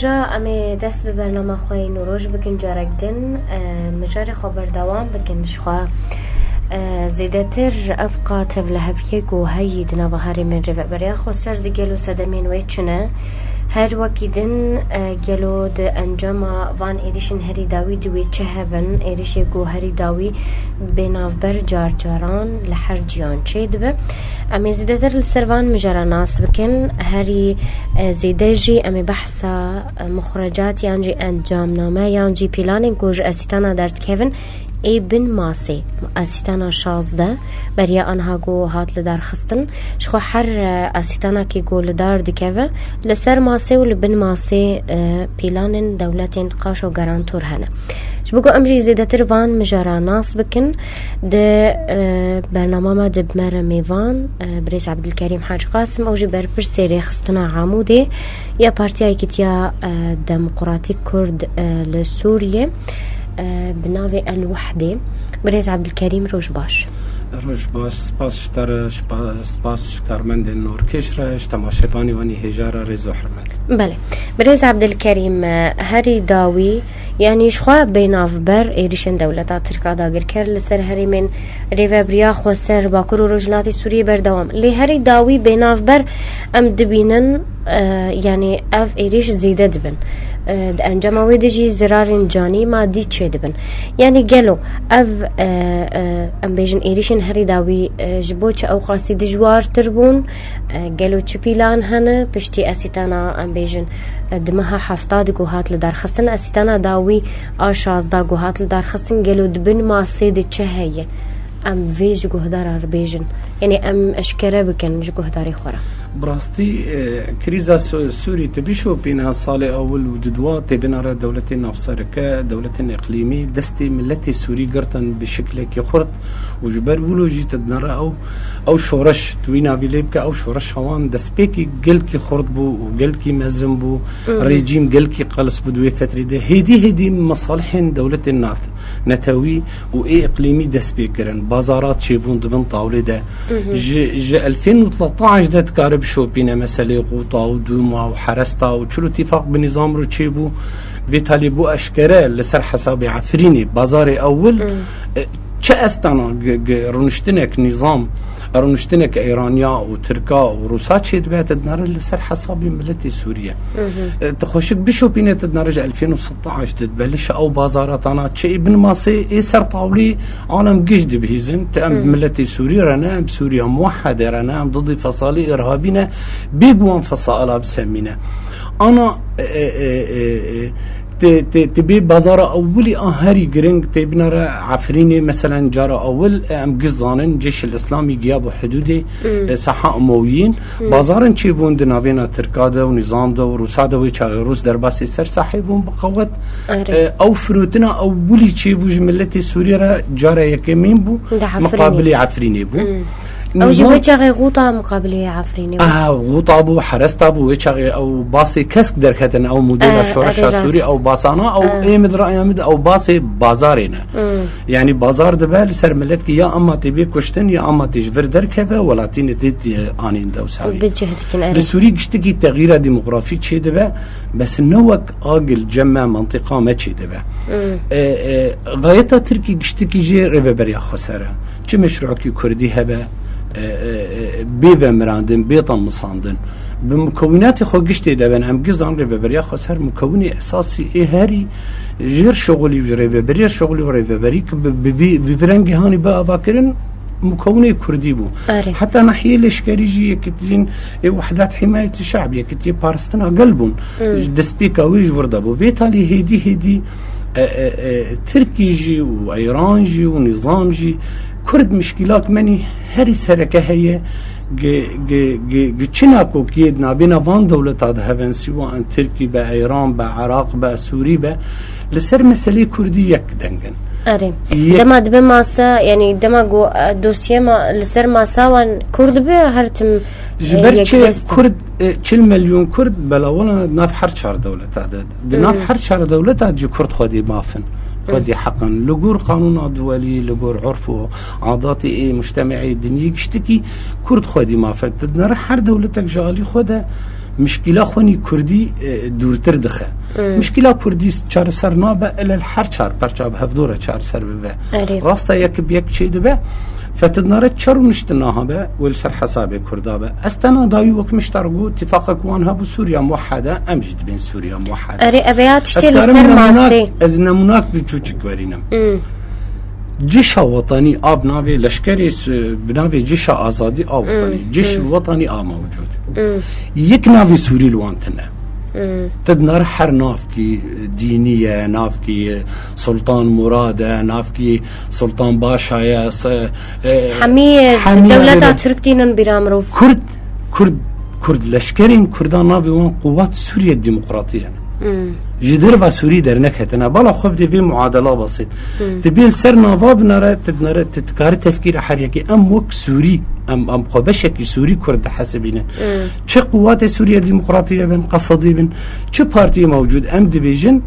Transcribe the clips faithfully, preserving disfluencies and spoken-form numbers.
Ja em ê dest bi bernama xwe yên nûroj bikin carek din, e, mijarê xwe berdewam bikin. Ji xwe, e, zêdetir ev qat tevliheviyê ku heyî di nava herêmên Rêveberiya Xweser de gelo sedemên wê çi ne? Her wekî din, e, gelo di encama van êrîşên herî dawî di wê çi hebin? Êrîşê ku herî dawî bê navber car caran li her ciyan çêdibe. Em ê zêdetir li ser van mijara nas bikin. Herî, e, zêde jî em ê behsa, e, muxrecat yan jî encamname yan jî pîlanên ku ji Esîtana derdikevin ê bin masê. Esîtana şazdeh beriya anha ku hat li dar xistin. Ji xwe her, e, Esîtanakî ku li dar dikeve, li ser masê û li bin masê, e, pîlanên dewletên qaşo garantor hene. Ji bo ku em jî zêdetir van mijara nas bikin, di, e, bernama me de bi me re mêvan, e, birêz Ebdilkerîm Hacî Qasim, ew jî berpirsê rêxistina Amûdê ya Partiya Yekîtiya, e, Demokratîk Kurd, e, li Sûriyê, e, bi navê El Wehdê. Birêz Ebdilkerîm, roj baş. Roj baş, spas ji te re, spa-, spas ji karmendên norkêş re, ji temaşevanê wan ê hêja re, rêz û hurmet. Belê. Birêz Ebdilkerîm, e, herî dawî, yanî ji xwe bê navber êrîşên dewleta Tirk a dagirker li ser herêmên Rêveberiya Xweser, Bakur û Rojhilatê Sûriyê berdewam. Lê herî dawî bê navber em dibînin, e, yanî ev êrîş zêde dibin. E, di encama wê de jî zirarên canî, madî çêdibin. Yanî gelo ev, e, e, em bêjin êrîşên herî dawî, e, ji bo çi ewqasî dijwartir bûn? E, gelo çi pîlan hene? Piştî Esîtana, em bêjin, e, di meha hefta de ku hat li darxistin, Esîtana dawî a şazdeh ku hat li darxistin, gelo di bin masê de çi heye? Em vê ji guhdara re bêjin. Yanî em eşkere bikin ji guhdarê xwe re. Bi rastî, e, krîza Su-, Sûrî tu bişopîne salê ewil û di dua tê binare dewletên navsereke, dewletên îqlîmî destê miletê Sûrî girtin bi şiklekî xurt û ji ber wilo jî tu dinere ew, ew şoreş, tu wî navî lê bike, ew şoreşa wan destpêkî gelkî xurt bû û gelkî mezin bû, Hı hı. rejîm gelkî qels bû di wê fetrê de. Hêdî hêdî mesalihên dewletên nav-, netewî û ê îqlîmî dest pê kirin. Bazarat çêbûn di bin tawlê de. Hı hı. Ji, ji elfên û sî de dikare bişopîne meselê Quta û Dûma û Heresta û çilo tîfaq bi nîzam re çêbû. Vê talî bû eşkere li ser hesabê Efrînê, bazarê ewil, Hı. e, çi estana g-, g-, rûniştinek nîzam, rûniştinek Îraniya û Tirka û Rûsa çêdibe, te dinare li ser hesabê miletê Sûriye. Hı hı. E, tu xweşik bişopîne, te dinare ji elfên û sî de dibe li şe ew bazaratana çi ê bin masê ê ser tawlî alem giş dibihîzin. Te em Hı. miletê Sûrî re ne, em Sûriya muwehhedê re ne, em didî fesalê îrhabî ne, bêguwan fesala bisemîne. Ana, e, e, e, e, e, Ti, ti, ti bê bazara ewilî a herî giring tê binare Efrînê, meselen cara ewil, e, em giş zanin Cêşil Îslamî giya bo hidûdê, Hmm. e, saha Umewiyîn. Hmm. Bazarên çêbûn di navêna Tirka de û nîzam de û Rûsa de wê çaxê Rûs derbasê ser sahê bûn bi qewet. Erê. E, ew firotina ewilî çêbû ji miletê Sûrî re cara yekemîn bû, Di Efrînê. miqabilê Efrînê bû. Hmm. Ew jî Nizam wê çaxê Xûta miqabilê Efrînê bû. Ah, Xûta bû, Heresta bû, wê çaxê ew basê kesk derketin, ew modela Eh, şoreşa erê rast. Sûrî, ew basana, ew Eh. ê min raya min de, ew basê bazarê ne. Hmm. Yanî bazar dibe li ser miletkî ya ema tê bê kuştin, ya ema tê ji vir derkeve, welatî ne tê, tê anîn dewsa wî. Bi cih dikin, erê. Li Sûrî giştikî texîra demografî çêdibe, bes ne wek a gil cem me, mentiqa me çêdibe. Hmm. E, e, gayeta Tirkî giştikî jê rêveberiya xweser e. Çi meşrûekî kurdî hebe, e, e, e, bê vemirandin, bê temisandin. Bi mukewînatê xwe giştê de bin, em gizan rêveberiya xweser mukewinê esasî ê herî jêr şixulî û ji rêveberiya şixulî û rêveberî ki bi, bi, bi, bi virengî hanî bi avakirin, mukewinê kurdî bû. Erê. Heta nahiyê leşkerî jî yekitîn ê Wehdat Himayetî Şe'b, yekitiyê paristina gel bûn. Hmm. Destpêka wê ji vir de bû. Vê talî hêdî hêdî, e, e, e, Tirkî jî û Eyran jî û nîzam jî Kurd mişkîlak menî herî sereke heye. Gi, gi, gi, gi çi nakokiyê di nabêna van dewleta de heben, sîwa em Tirkî be, Eyran be, Iraq be, Sûrî be, li ser meselê Kurdî yek deng in. Erê. Yek Dema dibe masa, yanî dema ku, e, dosye ma, li ser masa wan Kurd be, her tim, Ji e, ber çi yekdest in. Kurd, e, çil milyon Kurd belawana di nav her çar dewleta de. Di nav Hmm. her çar dewleta jî Kurd xwedî maf in, xwedî Hmm. heq in. Li gor qanûna duwelî, li gor urf û adatê ê mujtemeê dinyê giştikî Kurd xwedî maf in. Di nere her dewletek ji alî xwe de mişkîla xwenî kurdî, e, dûrtir dixe. Hmm. Mişkîla kurdî çareser nabe, ele li her çar perça bi hevdû re çareser bibe. Erê. Rast e, yek bi yek çê dibe. Fetidnare çer û niştin nahabe, wê li ser hesabê kurda be. Ez tena dawî wek miştar got, tifaqek wan hebû Sûriya muwehhede, em jî dibên Sûriya muwehhede. Erê, ev ya tiştê li ser masê. Ez nemûnak bi çûçik werînim. Hmm. Cîşa wetanî a bi navê leşkerê s-, bi navê Cîşa Azadî a wetanî. Hmm, Cîş hmm. wetanî a mewcûd. Hmm. Yek navê Sûrî li wan tine. Hmm. Te dinare her navkî dînî ye, navkî Sultan Murad e, navkî Sultan Başa ye, se-, e, Hemî hemî dewleta navê Tirk tînin bîra mirov. Kurd, Kurd, Kurd leşkerên Kurdan navê wan Quwat Sûriye Demokratî ye. Hmm. Ji derva Sûrî derneketine. Bala xwe bi vê muadela basit. Hmm. Dibê li ser nava binare, tu dinare, tu dikarî tefkîra her yekê. Em wek Sûrî, em, em xwe beşekî Sûrî Kurd dihesibînin. Hmm. Çi Quwatê Sûriye Demokratî ye bin, Qesedî bin, çi partiyê mewcûd, em dibêjin,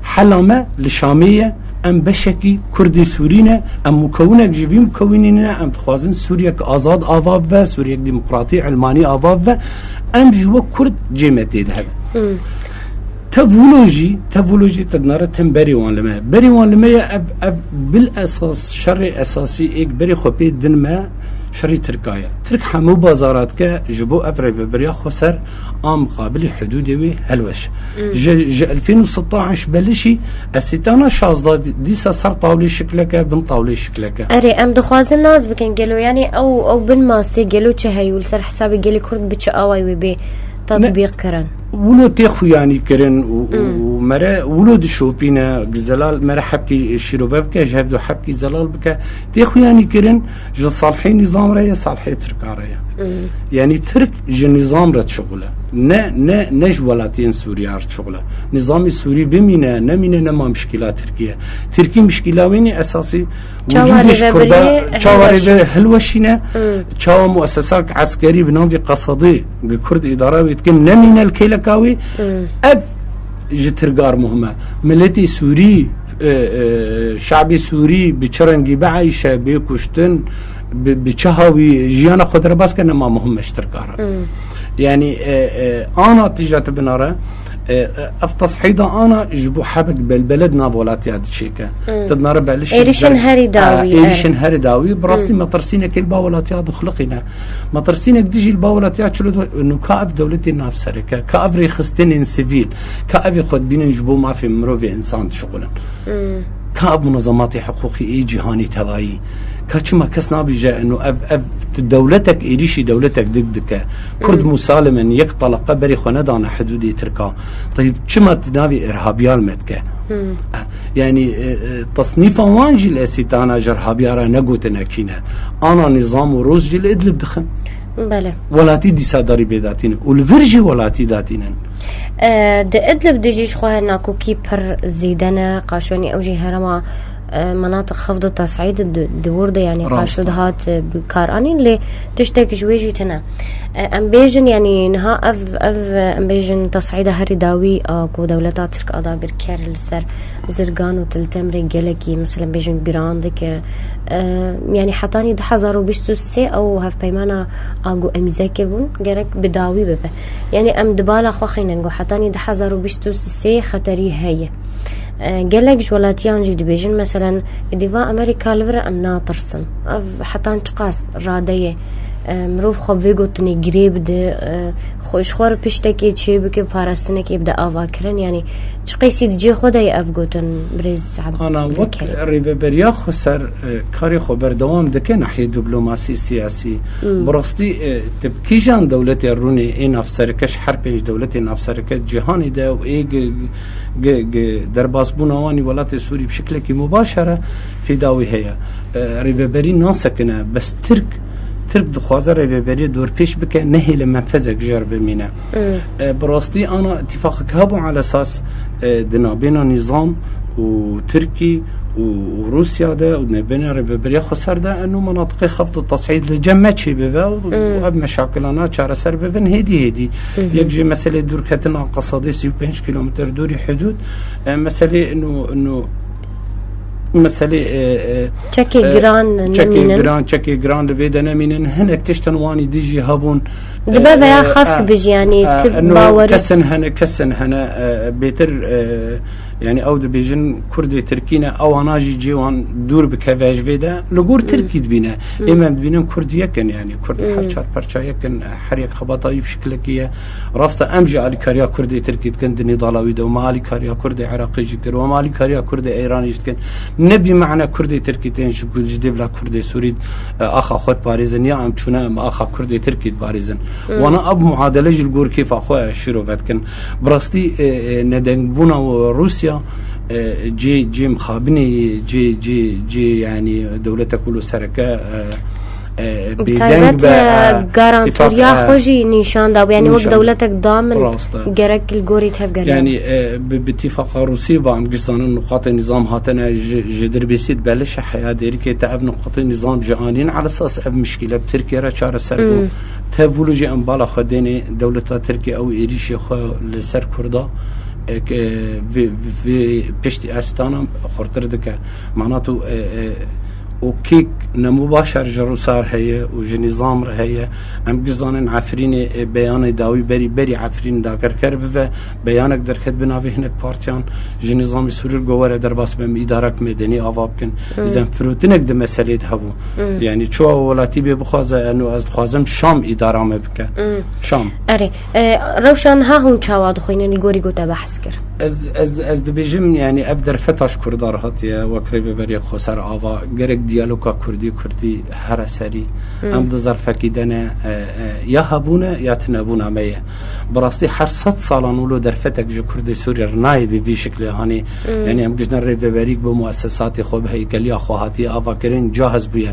hela me li Şamê ye, em beşekî Kurdê Sûrî ne, em mukewînek ji vî mukewînî ne, em dixwazin Sûriyek azad ava bibe, Sûriyek demokratî, ilmanî ava bibe, em ji wek Kurd cê me tê de hebe. Hmm. Te wilo jî, te wilo jî te dinare tim berê wan li me. Berê wan li me ye ev, ev bil esas, şerê esasî êk berê xwe pê din me, şerî Tirka ye. Tirk hemû bazara dike ji bo ev rêveberiya xweser a muqabilî hudûdê wê helweş. Hmm. Ji, ji elfên û sitaş belişî esîtana şazdeh dî-, dîsa ser tawlê şikleke, bin tawlê şikleke. Erê, em dixwazin nas bikin gelo, yanî ew, ew bin masê gelo çi heye û li ser hesabê gelê Kurd bi çi awayî wê bê tatbîq kirin? Wilo tê xuyanî kirin û, û, Hmm. û mere wilo dişopîne, zelal mere hebkî şîrove bike, ji hevdu hebkî zelal bike. Tê xuyanî kirin, ji salhê nîzam re ye, salhê Tirka re ye. Hmm. Yanî Tirk ji nîzam re dişuxule. Ne, ne, ne ji welatiyên Sûriya re dişuxule. Nîzamê Sûrî bimîne, nemîne, nema mişkîla Tirkiye. Tirkî mişkîla wê nî esasî Çawa wicûdê ji Kurda, rêveberiye çawa hilweşî? Rêve hilweşîne, Hmm. çawa muesesak eskerî bi navê Qesedê gi Kurd îdara wê dikin, nemîne li kêleka wê. Hmm. Ev ji Tirka re muhim e. Miletê Sûrî, e, e, şabê Sûrî bi çi rengî bieyşe, bê kuştin, bi, bi çi hawî jiyana xwe derbas ke, nema muhim e ji Tirka re. Hmm. Yanî, e, e, ana tîja tu binare, e, e, ev tes'îda ana ji bo hebek belbele di nav welatiya diçêke. Hmm. Tu dinare belişî Êrişên zer-, herî dawî, e, êrişên e. herî dawî, bi rastî Hmm. metirsînekê li ba welatiya dixuliqîne. Metirsînek dijî li ba welatiya çilo di, nû ka ev dewletê navsereke, ka ev rêxistinên sivîl, ka ev ê xwe dibînin ji bo mafê mirovê însan dişuxulin. Hmm. Ka ev munezematê hiqûqî ê cîhanî tevayî, ka çima kes nabêje, eno ev, ev dewletek êrîşî dewletek dik dike. Kurd Hmm. musalim in, yek teleqe berê xwe nedane hidûdê Tirka. Teyb çima di navê irhabiyan me dike? Hmm. Yanî, e, e, tesnîfa wan jî li esîtana ji irhabiya re negotine kî ne. Ana nîzam û rûs jî li Idlib dixin. Bele. Welatî dîsa darî bê datînin. Û li vir jî welatî datînin. E, di Idlib de jî ji xwe nakokî pir zêde ne. Qaşonî ew jî herema, e, menatiq hevdu tes'îd di, di wir de, yanî Rast. qaşo dihat, e, bi kar anîn, lê tiştek ji wê jî tune. E, em bêjin, yanî niha ev, ev, em bêjin tes'îda herî dawî a ku dewleta Tirk a dagirker li ser Zirgan û Til Temrê gelekî, mesela bêjin giran dike. E, yanî hetanî du hezar û bîst û sê ew hevpeymana a ku emîze kiribûn gerek bi dawî bibe. Yanî em di bala xwe xînin ku hetanî du hezar û bîst û sê xeterî heye. E, gelek ji welatiyan jî dibêjin, meselen, êdî va Amerîka li vir e, em natirsin. Ev hetan çiqas rade ye? E, mirov xwe vê gotinê girê bide, e, xwe, ji xwe re piştekê çêbike, parastinekê bide avakirin. Yanî çi qeysî di cihê xwe de ye ev gotin, birêz Ana wek Zekeriya? Rêveberiya xweser, e, karê xwe berdewam dike nahiyê diplomasî siyasî. Hmm. Bi rastî, e, tu bi kîjan dewletê rûnê ê navsereke ji her pênc dewletê navsereke cîhanê de û ê gi, gi, gi derbasbûna wan ê welatê Sûrî bi şiklekî mubaşer e, fêda wî heye. E, rêveberî nasekine, bes Tirk, Tirk dixwaze rêveberiyê dorpêç bike, nehêle menfezek jê re bimîne. Hmm. E, bi rastî ana îtîfaqek hebû ala esas, e, di navbêna nîzam û Tirkî û, û Rûsya de û navbêna rêveberiya xweser de, eno menatiqê xeft û tes'îd li cem me çêbibe û, Hmm. û ev meşakilana çareser bibin hêdî hêdî. Hı hı. Yek jê meselê dûrketina Qesedê sî û pênc kîlometre dûrî hudûd, e, meselê eno, eno Meselê, e, e, Çekê e, giran çekê nemînin. giran, çekê giran li vê de nemînin. Hinek tiştin wanî dijî hebûn. Dibe veya E, xesk e, bijî, yanî e, tu eno bawerî kesin hene, kesin hene, e, bêtir, e, yanî ew dibêjin Kurdê Tirkî ne, ewana jî cê wan dûr bikeve ji vê de. Li gor Tirkî dibîne. Êm em dibînin Kurd yek in, yanî Kurd her çar parça yek in, her yek xebata wî bi şikilekî ye. Rast e, em jî alîkariya Kurdê Tirkî dikin di Nîdala wî de, û me alîkariya Kurdê Iraqê jî kir, û em alîkariya Kurdê Îranê jî dikin. Ne bî mane Kurdê Tirkî tên ji, ji dêvla Kurdê Sûrî, e, axa xwe diparêzin, ya em çûne em axa Kurdê Tirkî diparêzin. Wana ev muadele jî li gor kêfa xwe şîrove dikin. Bi rastî, e, e, nedengbûna Rûsya, e, cê, cê mixabinê, cê, cê, cê, yanî dewletek wilo sereke, e, e, Bi bêdeng taybet, be, e, e, garantoriya tîfaq, e, xwe jî nîşan da, yanî wek nîşan. dewletek damin Rast e. gerek li gorî tevgeriya. Yanî, e, bi, bi tîfaqa Rûsî ve em giş zanin nuqatê nîzam hatine ji, ji Dirbêsî dibelişe heya Dêrikê te ev nuqatê nîzam ji anîn. Ala esas ev mişkîle bi Tirkiye re çareser bû. Tev wilo jî em bala xwe dênê dewleta Tirkiye ew êrîşê xwe li ser Kurda, e, ke vê, vê piştî estana xurtir dike. Mana tu, e, e, û kêk nemu başer ji Rûsar heye û ji nîzam re heye. Em gizanin Efrînê, e, beyanê dawî berî, berî Efrîn dagerker bive, beyanek derket bi navê hinek partiyan ji nîzamê Sûrî go were derbas be, em îdarek medenî ava bikin. Dizem firotinek di meselê de hebû. Yanî çawa welatî bê bixwaze, eno ez dixwazim Şam îdara me bike. Şam. Erê, e, rewşa niha hûn çawa dixwînin li gorî ku te behs kir? Ez, ez, ez dibêjim, yanî ev derfeta ji Kurda re hatiye, wek rêveberiya xweser ava, gerek diyaloga Kurdî, Kurdî here serî. Em di zerfekî de ne, e, e, ya hebûne ya tinebûna me ye. Bi rastî her sed salan wilo derfetek ji Kurdê Sûrî re nayê bi vî şiklê hanê. Yanî em gijne rêveberîk bi muesesatê xwe, bi heykeliya xwe hatiye avakirin, cahiz bûye.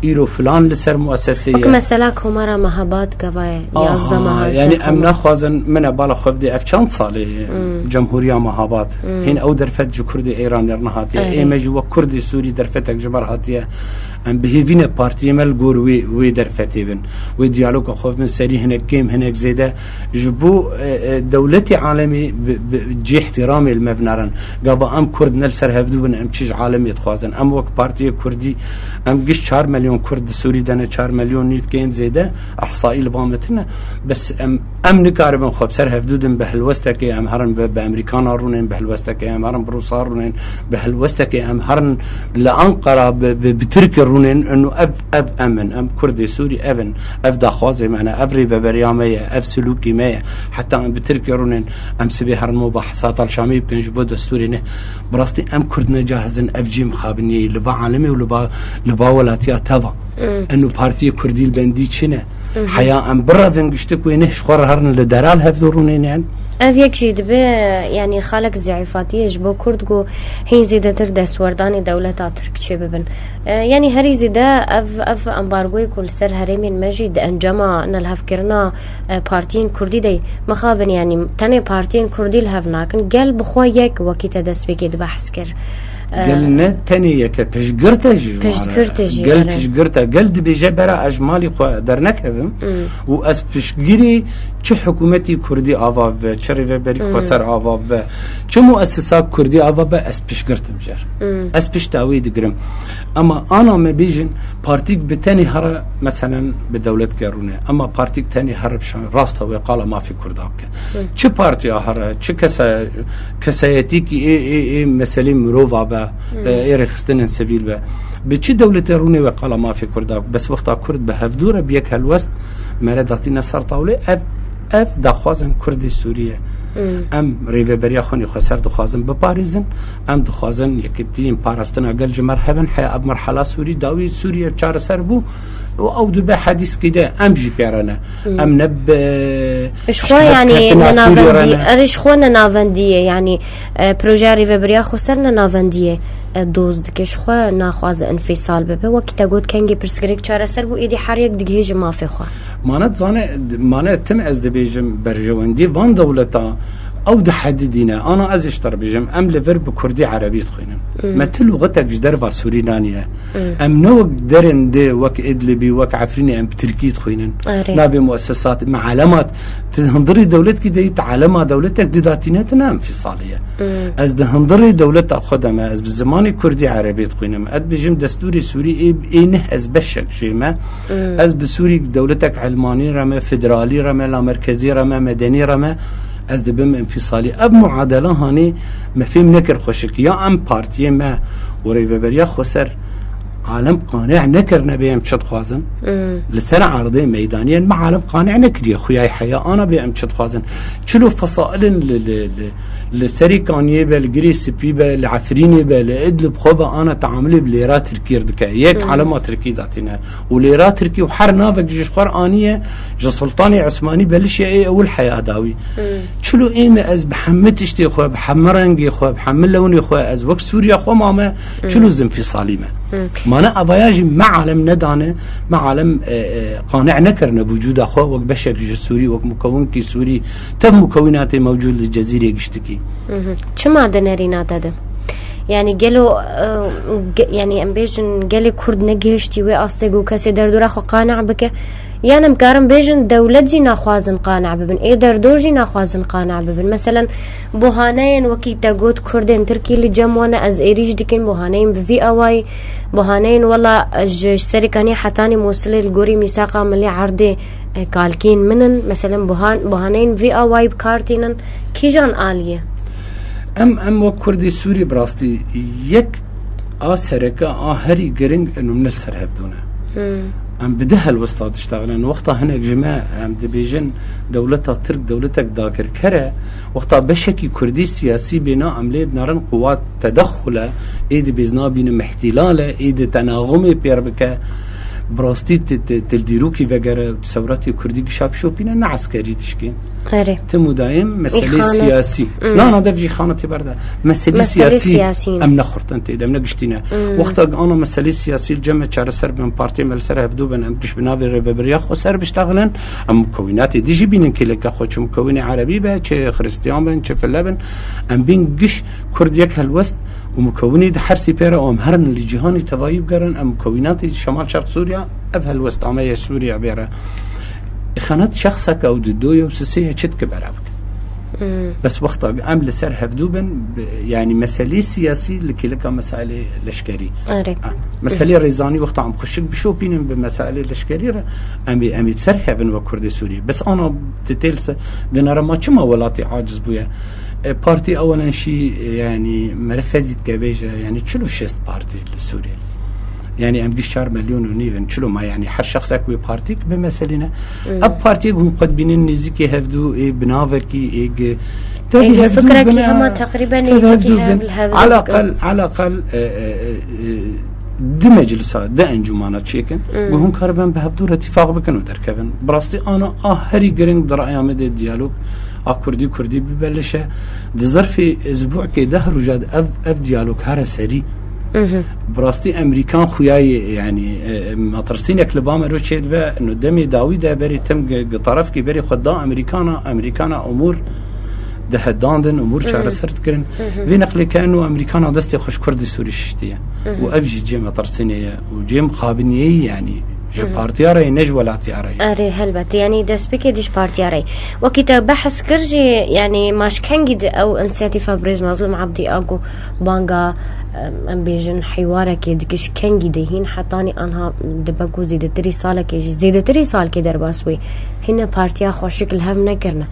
Îro filan li ser muesesê Wek ye. mesela Komara Mehabad gava ye, Aha, yazdeh meha yanî ser em Komara. naxwazin min e bala xwe bidê ev çend salê ye, Cemhuriya Mehabad. Hîn ew derfet ji Kurdê Îranê re nehatiye. Erê. Ê me jî wek Kurdê Sûrî derfetek ji me re hatiye. Em bi hêvî ne partiyê me li gor wê, wê derfetê bin. Wê diyaloga xwe bin serî hinek kêm, hinek zêde. Ji bo, e, e, dewletê alemê bi, bi cê îhtîramê li me binarin. Gava em Kurd ne li ser hevdû bin, em çi ji alemê dixwazin. Em wek partiyê Kurdî, em giş çar milyon Kurd di Sûrî de ne, çar milyon nîv kêm zêde, ihsaî li ba me tune. Bes em, em nikaribin xwe bi ser hevdû din bi helwestekê em herin bi, bi Amerîkana rûnên, bi helwestekê em herin bi Rûsa rûnên, bi helwestekê em herin li Anqara bi, bi, bi Tirkî rûnên. Ino ev, ev em in, em Kurdê Sûrî ev in, ev daxwazê me ne, ev rêveberiya me ye, ev silûkî me ye. Heta em bi Tirkî rûnên, em sibê herin mubahesata li Şamê bikin ji bo destûrê ne. Bi rastî em Kurd ne cahiz in, ev cî mixabiniyê li ba alemê û li ba, li ba welatiya teva. Eno partiyê Kurdî li bendî çi ne? Heya em birevin giştik wê ne ji xwe re herin li deral hevdû rûnên yan? Ev yek jî dibe, yanî xalek zîfatiyê ji bo Kurd ku hîn zêdetir destwerdanê dewleta Tirk çê bibin. E, yanî herî zêde ev, ev ambargoyê ku li ser herêmên me jî di encama nelhevkirina, e, partiyên Kurdî de ye. Mixabin, yanî tenê partiyên Kurdî li hev nakin. Gel bi xwe yek wekî te destpêkê di behs kir. E, Gel ne tenê yeke, piştgirte jî ji wan re. Piştgirte jî, Gel erê. piştgirte. Gel dibêje bera ez ji malî xwe dernekevim û ez piştgirî çi hikûmetî Kurdî ava bibe, çi rêveberî xweser ava bibe, çi muessisa Kurdî ava bibe, ez piştgirt im jê re. Ez pişta wê digirim. Ema ana me bêjin, partîk bi tenê here, meselen, bi dewlet gerûne. Ema partîk tenê here bi şan-, rasta wê qala mafê Kurda bike. Çi partiya here, çi kesa-, kesayetîkî ê, ê, ê meselê mirova be, ê, ê rêxistinên sivîl be. Bi çi dewletê rûnê wê qala mafê Kurda bike? Bes wexta Kurd bi hevdû re bi yek helwest mere datîne ser tawlê, ev, ev daxwazên Kurdê Sûrî ye. Em rêveberiya xwe nî xweser dixwazin biparêzin. Em dixwazin yekitiyên parastina gel ji me re hebin. Heya ev merhela Sûrî, dawî Sûriye çareser bû û ew dibe hedîskî de em jî pê re ne. Em ne bi Ji xwe, yanî, hevketina Sûriye re nenavendî-, ne. erê, ji xwe nenavendî ye, yanî, e, projeya rêveberiya xweser nenavendî ye, e, doz dike. Ji xwe naxwaze înfîsal bibe. Wekî te got, kengê pirsgirêk çareser bû, êdî her yek digihêje mafê xwe. Mane dizane, mane tim ez dibêjim, berjewendî van dewleta, Ew dihedidîne. Ana ez ji te re bêjim, em li vir bi kurdî erebî dixwînin. Hmm. Me tu luxetek ji derva Sûrî naniye. Hmm. Em ne wek derên dê, wek Idlibî, wek Efrînê em bi tirkî dixwînin. Erê. Navê muessesat, me elemat, tu hundirî dewletkî de yî, tu elema dewletek didatîne, tu ne enfîsalî ye. Hmm. Ez di hundirê dewleta xwe de me, ez bi zimanê kurdî erebî dixwînim. Ez dibêjim destûrê Sûrî ê, ê neh ez beşek jê me. Hmm. Ez bi Sûrî dewletek elmanî re me, federalî re me, lamerkezî re me, medenî re me, ez dibim enfîsalî. Ev muadela hanê me fêm nekir xweşik. Ya em partiyê me û rêveberiya xweser alem qanî nekirine bê em çi dixwazin. Hmm. Li ser erdê meydaniyên me alem qanî nekiriye. Xuyayê heya ana bê em çi dixwazin. Çilo fesailin li, li, li, li Serê Kaniyê be, li Girê Spî be, li Efrînê be, li Idlib xwe be ana teamilê bi lêra Tirkî re dike. Yek Hmm. alema Tirkî datîne. Û lêra Tirkî û her navek ji xwe re aniye, ji Sultanê Osmanî be lişê ê ewil heya dawî. Hmm. Çilo ê me ez bi hemî tiştê xwe, bi hemî rengê xwe, bi hemî lewnê xwe, ez wek Sûriya xwe mame, Hmm. çilo zimfîsalî me. Hmm. Mane avaya jî me alem nedane, me alem, e, e, qanî nekirine bi wicûda xwe wek beşek ji Sûrî, wek mukewinkî Sûrî, tev mukewinatê mewcûd li Cezîrê giştikî. Mhm. Çima di nerîna te de? Yani gelo, e, ge-, yani em bêjin gelê Kurd negihiştî wê astê ku kesê derdora xwe qane bike. Yan em karin bêjin dewlet jî naxwazin qane bibin. Ê derdor jî naxwazin qane bibin. Meselen, buhaneyên wekî te got Kurdên Tirkî li cem wan e, ez êrîş dikin, buhaneyên bi vî awayî, buhaneyên wela ji, ji Serê Kaniyê hetanî Mûsilê li gorî mîsaqa milî erdê, e, kalkîn min in. Meselen, buhan-, buhaneyên vî awayî bi kar tînin. Kîjan aliyê? Em, em wek Kurdê Sûrî bi rastî yek a sereke a herî giring numne li ser hevdû ne. Hmm. Em bi du helwesta diştexilin. Wexta hinek ji me, em dibêjin dewleta Tirk dewletek dagirker e, wexta beşekî Kurdî siyasî bêna em lê dinarin quwat tedexul e, êdî bêz nabînim îhtîlal e, êdî tenaxumê pêr bike. Bi rastî tu, tu, tu li dîrokî vegere, sewretê Kurdî gişa bişopîne, ne eskerî tişkî. Erê. Tim û dayim meselê Îxanet. siyasî. Hmm. Na, na, dev jî xanetê berde. Meselê Meselê siyasî siyasî ne. em ne xurt in tê de, em ne giştî ne. Hmm. Wexta ana meselê siyasî li cem me çareser bin, partiyê me li ser hevdû bin, em giş bi navê rêveberiya xweser biştexilin, em mukewinatê dî jî bînin kêleka xwe, çi mukewinê erebî be, çi xiristiyan bin, çi file bin, em bên giş Kurd yek helwest û mukewinê di her sê pê re û em herin li cîhanê tevayî bigerin, em mukewinatê Şemal Şerq Sûriya, ev helwesta me yê Sûriya bêre. Îxanet şexseke ew di do ye û sisê ye çi dike bera bike. Hmm. Bes wexta em li ser hevdû bin, bi, yanî meselê siyasî li kêleka meselê leşkerî. Erê. Ha, meselê rêzanî wexta em xweşik bişopînin bi meselê leşkerî re, em ê, em ê bi ser kevin wek Kurdê Sûrî. Bes ana di têl se, dinere ma çima welatê aciz bûye? E, partî ewelen şî, e, yanî mere fedî dike bêje, yanî çil û şêst partî li Sûriyê. Yanî em giş çar milyon û nîv in, çilo ma, yanî her şexsek wê partîk bi meselîne. Hmm. Ev partiyê ku hûn qet bînin nêzîkê hevdû, ê binavekî, ê gi-, Ê tevî gi hevdû fikrek bine, hema teqrîben tevî nêzîkî hevdû hev-, bin. Li hevdû Alaqel, alaqel, e, e, e, e, di meclisa, di encûmana çêkin, Hmm. ku hûn karibin bi hevdû re tîfaq bikin û derkevin. Bi rastî ana a herî giring di raya min de diyalog a Kurdî Kurdî bibe lişe. Di zerfê ezbûkê deh roja de ev, ev diyalog here serî. Mhm. Bi rastî Emerîkan xuyayê, yanî, e, e, metirsînek li ba mero çêdibe, no demê dawî de berê tim gi, gi tarafkî berê xwe da Emerîkana, Emerîkana umûr dihedandin, umûr Mhm. çareser dikirin. Mhm. Vê neqlê ke eno Emerîkana destê xwe ji Kurdê Sûrî şiştiye. Mhm. Û ev jî cê metirsînê ye û cê mixabiniyeyî, yanî ji Hı hı. partiya re ye, ne ji welatiya re ye. Erê, helbet. Yanî destpêkê dî ji partiya re ye. Wekî te behs kir jî, yanî ma ji kengî de ew însiyatîfa Birêz Mazlûm Ebdî a ku banga, em, em bêjin hîwarekê dike, ji kengî de hîn hetanî anha dibe ku zêdetirî salekê jî, zêdetirî salekê derbas bûye. Hîne partiya xweşik li hev nekirine.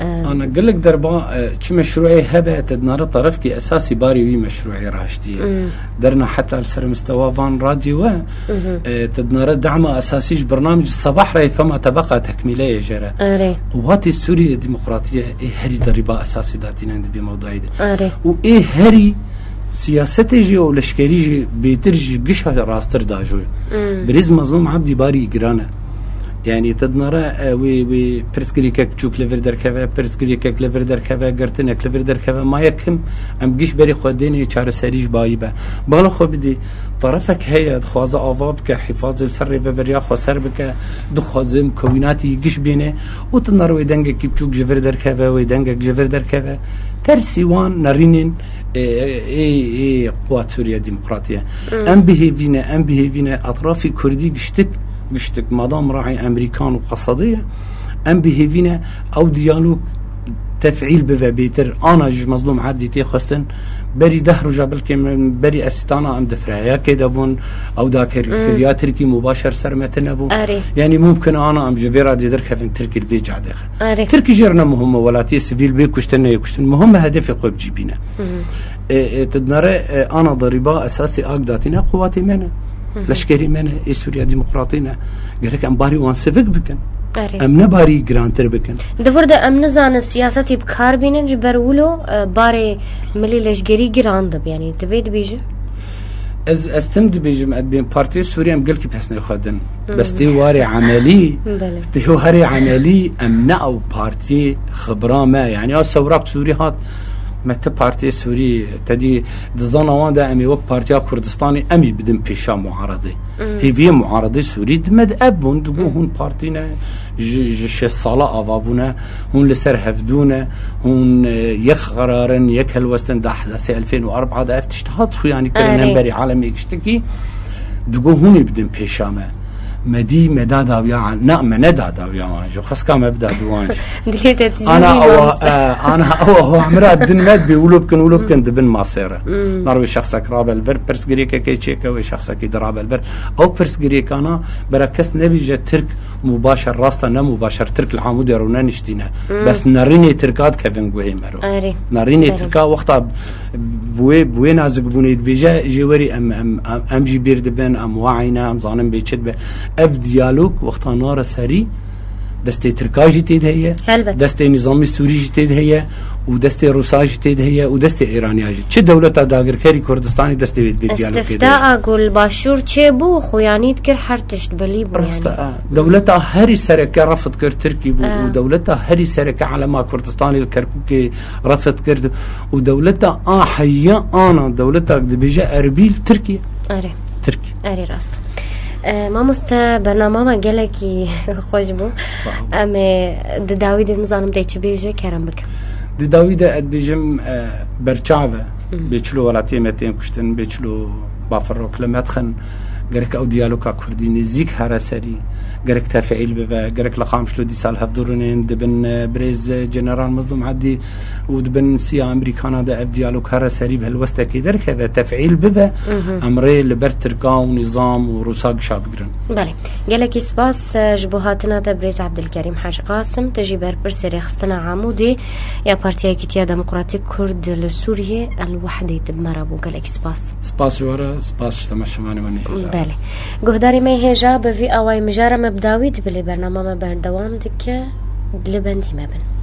Em, Ana gelek derba, e, çi meşrûyê hebe, te dinare terefkî esasî barî wî meşrûyê raştiye. Hmm. Derna heta li ser mistewa van radyo we, Mhm. e, te dinare dema esasî ji bernamij Sabah re fema tebeqa tekmîleyê jê re. Erê. Quwatê Sûriye Demokratî ye, ê herî derîba esasî datînen di vê mewdayî de. Erê. Û ê herî siyasetê jî û leşkerî jî bêtir ji gişa rastir da jû. Hmm. Birêz Mazlûm Ebdî barî giran e. Yanî, te dinare, e, wê, wê pirsgirêkek çûk li vir derkeve, pirsgirêkek li vir derkeve, girtinek li vir derkeve, ma yekim em giş berî xwe dênê çareserî ji bayî be. Bala xwe bidî, terefek heye, dixwaze ava bike, hîfazê ser rêveberiya xwe ser bike, dixwaze mukewînatî giş bêne û tu dinare wê dengekî biçûk ji vir derkeve, wê dengek ji vir derkeve. Tersî wan nerînên, e, e, ê, ê, quwat Sûriye Demokratî ye. Em bihêvî ne, em bihêvî ne, etrafî Kurdî giştik, giştik, madam raî Emerîkan û Qesedê ye. Em bihêvî ne, ew diyalog tefîl bive bêtir. Ana ji Mezlûm Ebdî tê xwestin, berî deh roja belkê min, berî ez stana em di fireyakê de bûn, ew dakerkiriya Tirkî mubaşer ser me tine bû. Erê. Yanî mumkin ana em ji vê radê derkevin, Tirkî li vê cadê xe. Erê. Tirkî jê re ne muhim e, welatiyê sivîl bê kuştin, neyê kuştin. Muhim e hedefê xwe bi cî bîne. E, e, tu dinare, e, ana derîba esasî ak datîne quwatê me ne. Leşkerî me ne, ê Sûriya Demokratî ne. Gerek em barî wan sivik bikin. Erê. Em ne barî girantir bikin. Di vir de em nizanin siyasetî bi kar bînin, ji ber wilo, e, barê milî leşkerî giran dibe, yanî divê dibêjin. Ez, ez tim dibêjim, ez bên Partiyê Sûrî em gelkî pesnê xwe din. Bes tê warê emelî, Belê. Tê warê emelî em ne ew partiyê xibra me. Yanî ew Sewrak Sûrî hat, me ti partiyê Sûrî, te dî di zana wan de em ê wek Partiya Kurdistanê em ê bidin pêşa muaredê. Hêviyê muaredê Sûrî di me de ev bûn, digo hûn partî ne, ji, ji şêst sala ava bûne, hûn li ser hevdû ne, hûn, e, yek qerar in, yek helwest in, di ehdasê elfên û erba de ev tişt hat xuyanî kirin, Erê. Hemberî alemê giştikî, digo hûn ê bidin pêşa me. Me dî me da dawiya, na, me ne da dawiya wan jî. Xweska me bida bi wan jî. Dilê te tijî Ana wî ewa, mamoste. E, ana ewa ho emira din me dibê wilo bikin, wilo bikin dibin masê re. Nar wê şexsek rabe li vir, pirsgirêkekê çêke wê şexsekî dirabe li vir. Ew pirsgirêkana bera kes nebêje Tirk mubaşer, rasta ne mubaşer, Tirk li Amûdê rûne niştîne. Bes nerînê Tirka dikevin guhê me ro. Erê. Nerînê Erê. Tirka wexta bi wê, bi wê nazikbûnê dibêje, jê werî em, em, em, em jî bîr dibin, em waîne, em zanin bê çi dibe. Ev diyalog wexta nare serî, destê Tirka jî tê de heye, Helbet. Destê nîzamê Sûrî jî tê de heye û destê Rûsa jî tê de heye û destê Îraniya jî. Çi dewleta dagirkerî Kurdistanê destê wê dibê diyalogê de heye. Îstiftaa ku li başûr çêbû, xuyanî dikir her tişt belî bû Rasta, yanî. A, dewleta herî sereke refd kir Tirkî bû A. û dewleta herî sereke elema Kurdistanê li Kerkûkê refd kir û dewleta a heya ana dewleta dibêje Erbîl Tirkî. Erê. Tirkî. Erê rast. E, mamoste, bernama me gelekî xweş bû. Sağ ol. Em ê di dawî de nizanim tê çi bêjî, kerem bike. Di dawî de ez dibêjim, e, berçav e. Hı. Bê çilo welatiyê me tên kuştin, bê çilo baferok li me dixin. Gerek ew diyaloga Kurdî nêzîk here serî. Gerek tefîl bibe. Gerek li Qamişlo dîsa li hevdû rûnên dibin, e, birêz, e, General Mezlûm Ebdî û di bin siya Amerîkana de ev diyalog here serî bi helwestekê derkeve, tefîl bibe, Mhm. em rê li ber Tirka û nîzam û Rûsa gişa bigirin. Belê. Gelekî spas, e, ji bo hatina te birêz Ebdilkerîm Hacî Qasim, tu jî berpirsê rêxistina Amûdê ya Partiya Yekîtiya Demokratîk Kurd li Sûriyê, El Wehdê, tu bi me re bû. Gelekî spas. Spas ji we re, spas ji temaşevanê me nêhêja. Belê. Guhdarê me hêja, bi vî awayî mijara me bi dawî dibe, lê bernama me berdewam dike, li bendî me bin.